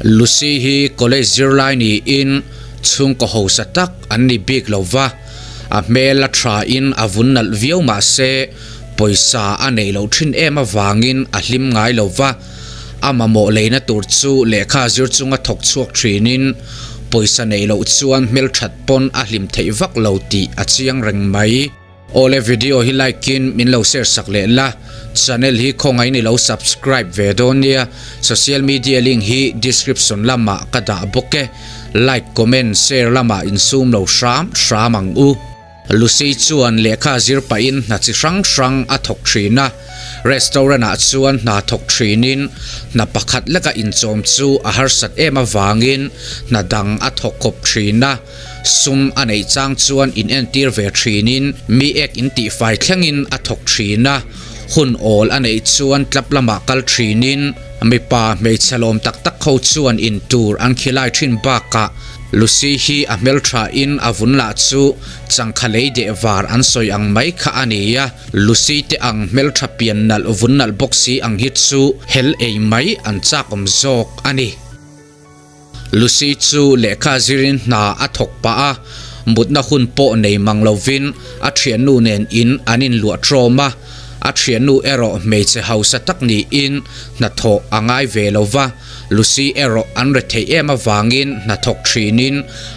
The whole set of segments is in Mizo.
Lucy hi college zirlai niin chhungkaw hausa tak an ni bik lo va, a hmel a tha in a vun nalh viau mahse pawisa a neih loh thin em avangin a hlim ngai lo va, a mamawh leina tur chu lehkha zir chunga thawk chhuak thinin pawisa neih loh chuan hmelthat pawn a hlim theih vak lo tih a chiang reng mai. Awle video hi like in min lo share sak leh la, channel hi khawngaih in i lo subscribe ve dawn nia, social media link hi description lamah ka dah bawk e, like comment share lamah insum lo hram hram ang u. Lucy chuan lehkha zir pahin hna chi hrang hrang a thawk thin a, restaurant ah chuan hna thawk thinin hna pakhat leka inchawm chu a harsat em avangin hna dang a thawk kawp thin a. Sum a neih chang chuan in entir ve thinin mi ek in tihfai thlengin a thawk thin a, hun awl a neih chuan club lamah kal thinin mipa hmeichhe lawm tak tak ho chuan in tur an khilai thin bakah Lucy hi a hmelthain a vun lah chu changkha lei deh var an sawi ang mai kha a ni a, Lucy te ang hmeltha pian nalh vun nalh bawk si ang hi chu hel ei mai an chak awm zawk a ni. Lucy chu lehkha zirin hna a thawk pah a, mutna hun pawh nei mang lovin a thiannu nen in an inluah trawm a, a thiannu erawh hmeichhe hausa tak niin hnathawh a ngai ve lo va, Lucy erawh an rethei em avangin hnathawk thinin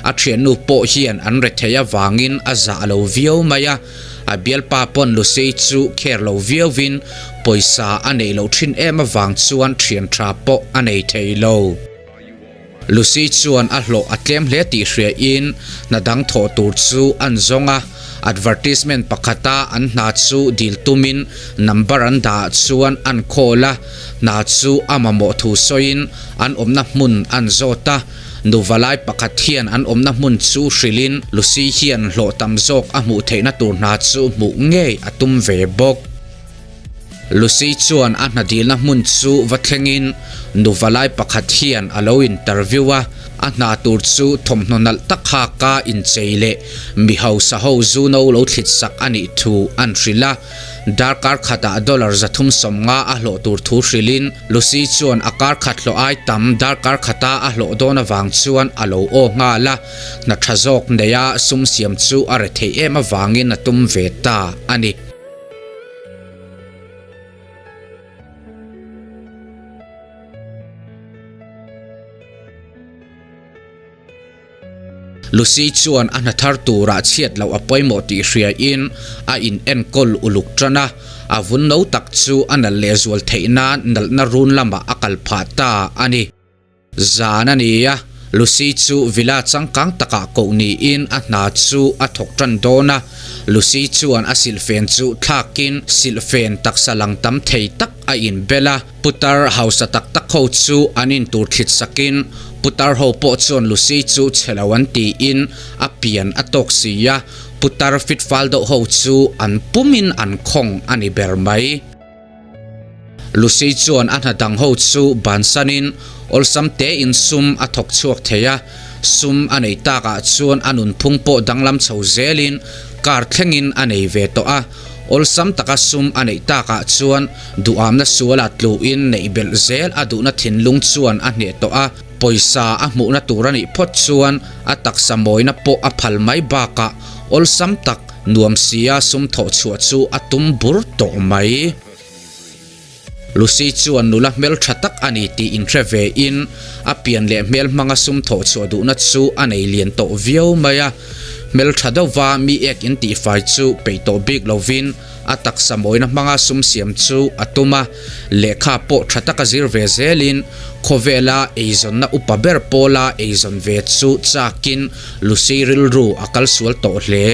a thiannu pawh hian an rethei avangin a zah lo viau mai a, a bialpa pawn Lucy chu care lo viauvin pawisa a neih loh thin em avang chuan thian tha pawh a nei thei lo. Lucy chuan a hlawh a tlem hle tih hriain hna dang thawh tur chu an zawng a, advertisement pakhata an hna chu dil tumin number an dah chuan an call a, hna chu a mamawh thu sawiin an awmna hmun an zawt a, nuvalai pakhat hian an awmna hmun chu hrilhin Lucy hian hlawh tam zawk a hmuh theihna tur hna chu hmuh ngei a tum ve bawk. Lucy chuan a hna dilna hmun chu va thlengin nuvalai pakhat hian a lo interview a, a hna tur chu thawmhnaw nalh tak haka inchei leh mi hausa ho zu no lo thlit sak a nih thu an hrilh a. Darkar khatah dollar 350 a hlawh tur thu hrilhin Lucy chuan a kar khat hlawh ai tam darkar khata a hlawh dawn avang chuan a lo aw nghal a, hna tha zawk neia sum siam chu a retheih em avangin a tum ve ta a ni. Lucy chuan a hna thar turah chhiat loh a pawimawh tih hriain a in enkawl uluk tan a, a vun no tak chu a nalh lehzual theih nan nalhna run lamah a kal phah ta a ni. Zan a ni a, Lucy chu villa changkang takah koh niin a hna chu a thawk tan dawn a. Lucy chuan a silhfen chu thlakin silhfen taksa lang tam thei tak a inbel a. Putar hausa tak tak ho chu an intur thlit sakin putar ho pawh chuan Lucy chu chhe lo an tiin a pian a tawk si a, putar fit fal deuh ho chu an pumin an khawng a ni ber mai. Lucy chuan a hna dang ho chu bansanin awlsam tein sum a thawk chhuak thei a, sum a nei takah chuan a nunphung pawh danglam chho zelin car thlengin a nei ve tawh a, awlsam taka sum a neih takah chuan duhamna suala tluin neih belh zel a duhna thinlung chuan a hneh tawh a, pawisa a hmuhna tur a nih phawt chuan a taksa mawina pawh a phal mai bakah awlsam tak Nuam sia sum thawh chhuah chu a tum bur tawh mai. Lucy chuan nula hmel tha tak a ni tih inhre ve in a pian leh hmel hmanga sum thawh chhuah duhna chu a nei lian tawh viau mai a. Hmel tha deuhva mi ek in tihfai chu peih tawh bik lovin a taksa mawina hmanga sum siam chu a tum a. Lehkha pawh tha taka zir ve zelin khawvela eizawnna upa ber pawla eizawn ve chu chakin Lucy rilru a kal sual tawh hle.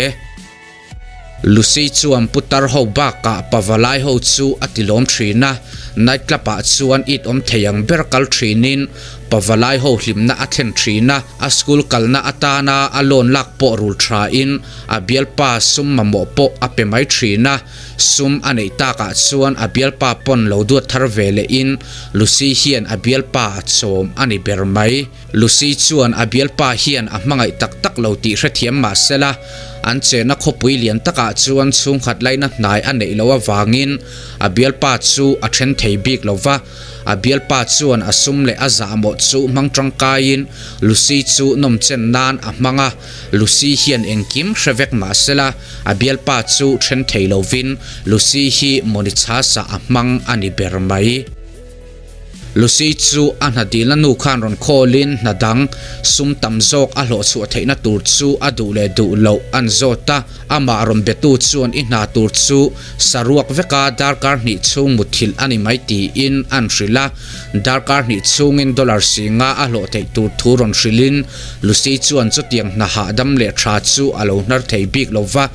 Lucy chuan putar ho bakah pavalai ho chu a ti lawm thin a, night club ah chuan it awm thei ang ber kal thinin pavalai ho hlimna a thlen thin a, a school kalna atana a loan lak pawh rul thain a bialpa sum mamawh pawh a pe mai thin a. Sum a neih takah chuan a bialpa pawn lo duat thar ve lehin Lucy hian a bialpa a chawm a ni ber mai. Lucy chuan a bialpa hian a hmangaih tak tak lo tih hrethiam mah sela, an chenna khawpui lian takah chuan chhungkhat laina hnai a neih loh avangin a bialpa chu a then thei bik lo va. A bialpa chuan a sum leh a zahmawh chu hmang tangkaiin Lucy chu nawmchen nan a hmang a, Lucy hian engkim hre vek mah sela a bialpa chu then thei lovin Lucy hi mawni chhasa a hmang a ni ber mai. Lucy chu a hna dilna nu khan rawn khawlin hna dang sum tam zawk a hlawh chhuah theihna tur chu a duh leh duh loh an zawt a, amah rawn betu chuan i hna tur chu saruak veka darkar hnih chhung mutthilh a ni mai tiin an hrilh a, darkar hnih chhungin dollar singa a hlawh theih tur thu rawn hrilhin Lucy chuan chutiang hna hahdam leh tha chu a lo hnar thei bik lo va,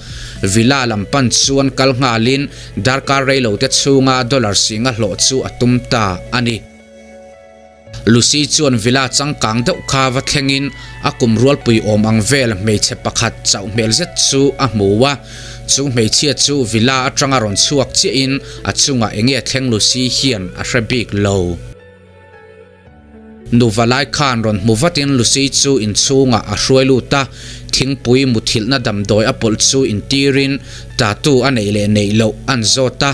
Villa lam pan chuan kal nghalin Darkar reilote chhunga dollar singa hlawh chu a tum ta a ni. Lucy chuan villa changkang deuh kha va thlengin a kum rualpui awm ang vel hmeichhe pakhat chauh hmel zet chu a hmu a. Chu hmeichhia chu villa atanga rawn chhuak chiahin a chungah enge thleng Lucy hian a hre bik lo. Nuva lai khan rawn hmu vatin Lucy chu inchhungah a hruai lut a, thingpui muthilhna damdawi a pawlh chu intirin tattoo a neih leh neih loh an zawt a.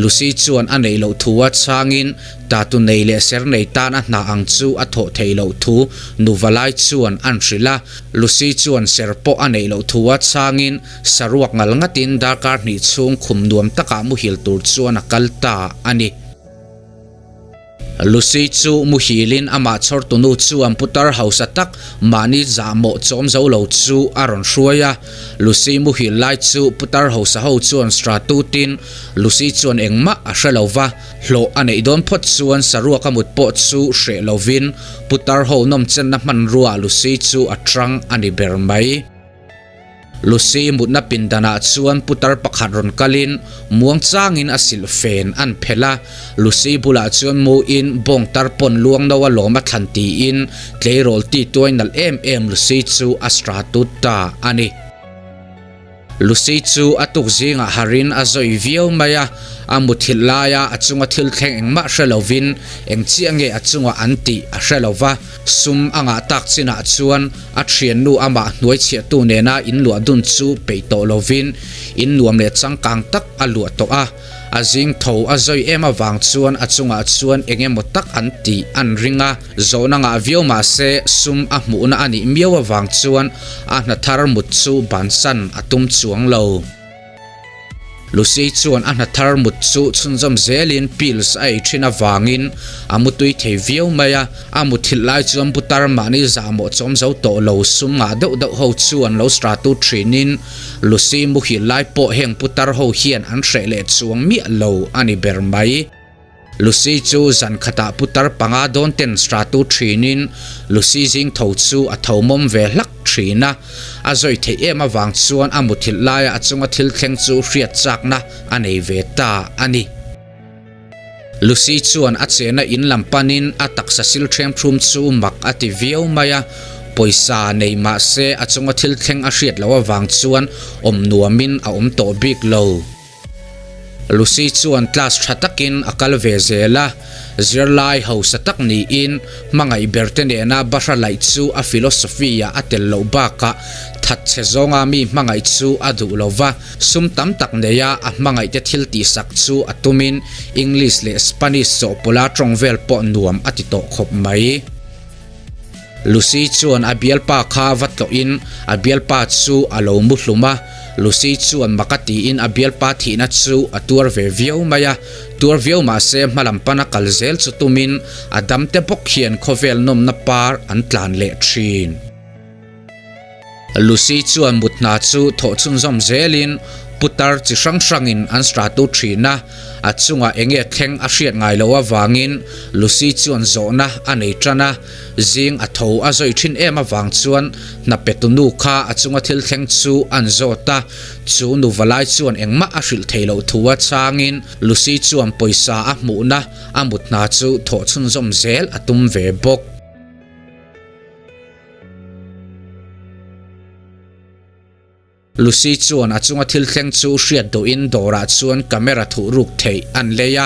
Lucy chuan a neih loh thu a chhangin tattoo nei leh ser nei tan a hna ang chu a thawh theih loh thu nuva lai chuan an hrilh a. Lucy chuan ser pawh a neih loh thu a chhangin saruak ngal ngatin darkar hnih chhung khum nuam takah muhil tur chuan a kal ta a ni. Lucy chu muhilin amah chhawrtunu chuan putar hausa tak mahni zahmawh chawm zo lo chu a rawn hruai a. Lucy muhil lai chu putar hausa ho chuan Stratutin Lucy chuan engmah a hre lo va, hlawh a neih dawn phawt chuan saruaka mut pawh chu hreh lovin putar ho nawmchenna hmanruaah Lucy chu a tang a ni ber mai. Lucy mutna pindanah chuan putar pakhat rawn kalin muangchangin a silh fen an phelh a, Lucy bulah chuan muin bawng tar pawn luang no a lawm a thlan tiin tleirawl ti tuai nalh em em Lucy chu a stra tut ta a ni. Lucy chu a tuk zingah harin a zawi viau mai a, a muthilh laia a chunga thil thleng engmah hre lovin eng chiah nge a chungah an tih a hre lova, sum a ngah tak chinah chuan A thiannu amah hnuaichhiahtu nena inluah dun chu peih tawh lovin in nuam leh changkang tak a luah tawh a. A zing tho a zawi em avang chuan a chungah chuan eng emaw tak an tih an ring a. Zawhna ngah viau mah se sum a hmuhna a nih miau avang chuan a hna thar mut chu bansan a tum chuang lo. Lucy chuan a hna thar mut chu chhunzawm zelin pills a ei thin avangin a mutui thei viau mai a, a muthilh lai chuan putar mahni zahmawh chawm zo tawh lo sum ngah deuh deuh ho chu an lo sratu thinin Lucy muhil lai pawh heng putar ho hian an hreh leh chuang miah lo a ni ber mai. Lucy chu zan khatah putar panga dawn ten sratu thinin Lucy zing tho chu a tho mawm ve hlak thin a. A zawi theih em avang chuan a muthilh laia a chunga thil thleng chu hriat chakna a nei ve ta a ni. Lucy chuan a chena in lam panin a taksa sil ṭhem ṭhum chu mak a ti viau mai a, pawisa nei mah se a chunga thil thleng a hriat loh avang chuan awm nuamin a awm tawh bik lo. Lucy chuan class tha takin a kal ve zel a, zirlai hausa tak niin hmangaih berte nena bahra laih chu a philosophy-ah a tel loh bakah thatchhe zawnga mi hmangaih chu a duh lo va, sum tam tak neia a hmangaihte thil tihsak chu a tumin English leh Spanish chawhpawlha tawng vel pawh nuam a ti tawh khawp mai. Lucy chuan a bialpa kha va tlawhin a bialpa chu a lo mu hlum a, Lucy chuan mak a tiin a bialpa thihna chu a tuar ve viau mai a, tuar viau mah se hmalam pana kal zel chu tumin a damte bawk hian khawvel nawmna par an tlan leh thin. Lucy chuan mut hna chu thawh chhunzawm zelin putar chi hrang hrangin an sratu thin a, a chungah enge thleng a hriat ngai loh avangin Lucy chuan zawhna a nei tan a, zing a tho a zawi thin em avang chuan hna petu nu kha a chunga thil thleng chu an zawt a, chu nu valai chuan engmah a hrilh thei loh thu a changin Lucy chuan pawisa a hmuhna a mut hna chu thawh chhunzawm zel a tum ve bawk. Lucy chuan a chunga thil thleng chu hriat duhin dawrah chuan camera thuh ruk theih an lei a,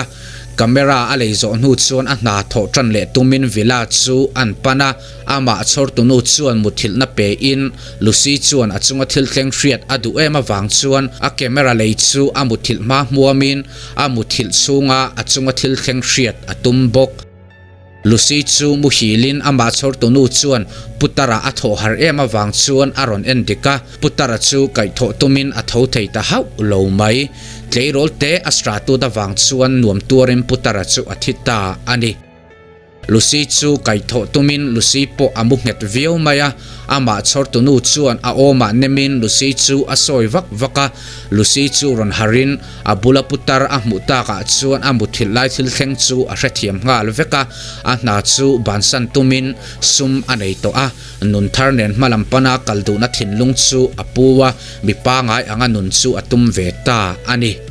camera a lei zawh hnu chuan a hna thawh tan leh tumin villa chu an pan a, amah chhawrtunu chuan muthilhna pein Lucy chuan a chunga thil thleng hriat a duh em avang chuan a camera lei chu a muthilh hma hmuamin a muthilh chhunga a chunga thil thleng hriat a tum bawk. Lucy chu muhilin amah chhawrtunu chuan Putara a thawh har em avang chuan a rawn en dik a, Putara chu kaihthawh tumin a tho thei ta hauh lo mai. Tleirawl te a stratut avang chuan nuam tuarin Putara chu a thi ta a ni. Lucy chu kaihthawh tumin Lucy pawh a mu nghet viau mai a, amah chhawrtunu chuan a awmah nemin Lucy chu a sawi vak vak a, Lucy chu rawn harin a bula putar a hmuh takah chuan a muthilh lai thil thleng chu a hrethiam nghal vek a, a hna chu bansan tumin sum a nei tawh a, nun thar nen hmalam pana kal duhna thinlung chu a pu a, mi pangai anga nun chu a tum ve ta a ni.